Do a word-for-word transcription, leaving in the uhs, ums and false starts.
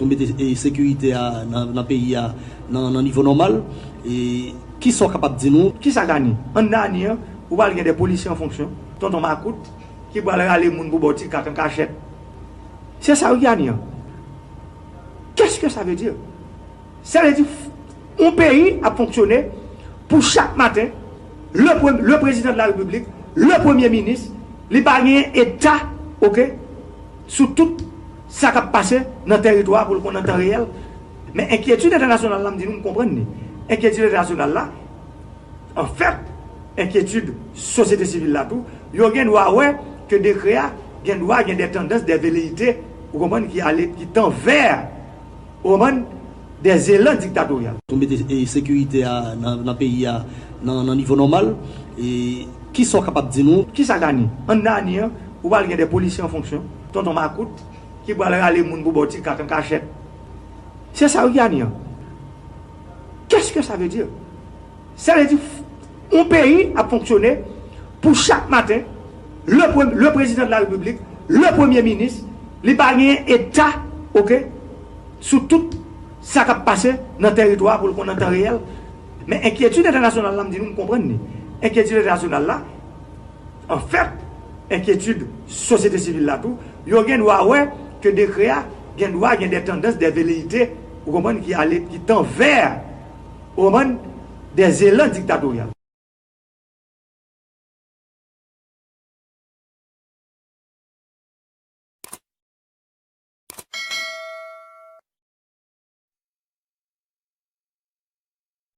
Nou mete e, sekirite a nan, nan peyi a nan, nan nivo nòmal. E, kisa w kapab di nou? Kisa k ani? Anndan ani an, ou pral gen de polisye an fonksyon, tonton makout, ki pral rale moun pou ba w ti kat an kachèt. Se sa wi ki ani an. Qu'est-ce que ça veut dire? Sa vle di, yon peyi ap fonksyone pou chak maten, le, pre- le président de la République, le premye minis, li pa gen eta, oke, sou tout sa k ap pase nan tèritwa pou l konn an tan reyèl. Men enkyetid entènasyonal la, m di nou, m konprann li. Enkyetid entènasyonal la, anfèt, enkyetid sosyete sivil la tou, yo gen dwa wè ke dekrè a gen dwa gen de tandans, de veleyite, ou konprann, ki ale, ki tan vè, ou konprann, de zelan diktatoryal. Nou mete e, sekirite a nan, nan peyi a nan, nan nivo nòmal. E, kisa w kapab di nou? Kisa k ani? Anndan ani an, ou pral gen de polisye an fonksyon, tonton makout, ki pral rale moun pou ba w ti kat an kachèt. Se sa wi ki ani an. Qu'est-ce que ça veut dire? Sa vle di, yon peyi ap fonksyone pou chak maten, le, pre- le président de la République, le premye minis, li pa gen eta, oke, sou tout sa k ap pase nan tèritwa pou l konn an tan reyèl. Men enkyetid entènasyonal la, m di nou, m konprann li. Enkyetid entènasyonal la, anfèt, enkyetid sosyete sivil la tou, yo gen dwa wè ke dekrè a gen dwa gen de tandans, de veleyite, ou konprann, ki ale, ki tan vè, ou konprann, de zelan diktatoryal.